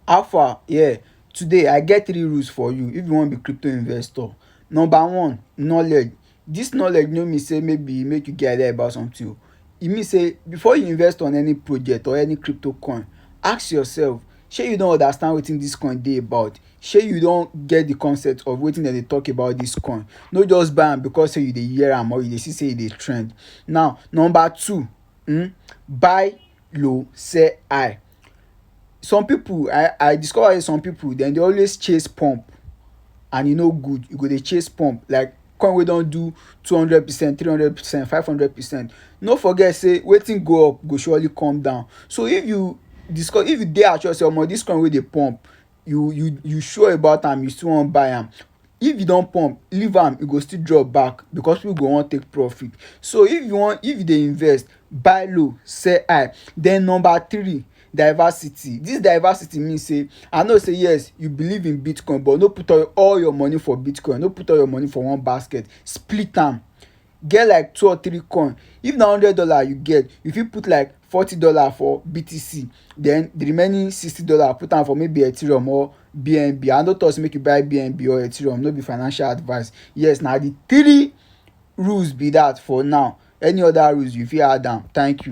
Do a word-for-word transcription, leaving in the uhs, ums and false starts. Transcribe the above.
Alpha, yeah, today I get three rules for you if you wan be crypto investor. Number one, knowledge. This knowledge no mean say maybe make you get idea about something o. E mean say before you invest on any project or any crypto coin, ask yourself, shey you don understand wetin this coin dey about? Shey you don get the concept of wetin dem dey talk about this coin? No just buy am because say you dey hear am or you dey see say e dey trend. Now, number two, um buy low, sell high. Some people, I I discover say some people dem dey always chase pump, and e no good. You go dey chase pump like coin wey don do two hundred percent, three hundred percent, five hundred percent. No forget say wetin go up go surely come down. So if you discuss, if you dey assured say, omo, this coin wey dey pump, you you you sure about am, you still wan buy am, if e don pump, leave am, e go still drop back because people go wan take profit. So if you wan, if you dey invest, buy low, sell high. Then number three, diversity. This diversity mean say, I know say yes, you believe in Bitcoin, but no put all, all your money for Bitcoin. No put all your money for one basket. Split am. Get like two or three coin. If na hundred dollar you get, you fit put like forty dollar for B T C. Then the remaining sixty dollar, put am for maybe Ethereum or B N B. I no talk say make you buy B N B or Ethereum. No be financial advice. Yes, na the three rules be that for now. Any other rules, you fit add am. Thank you.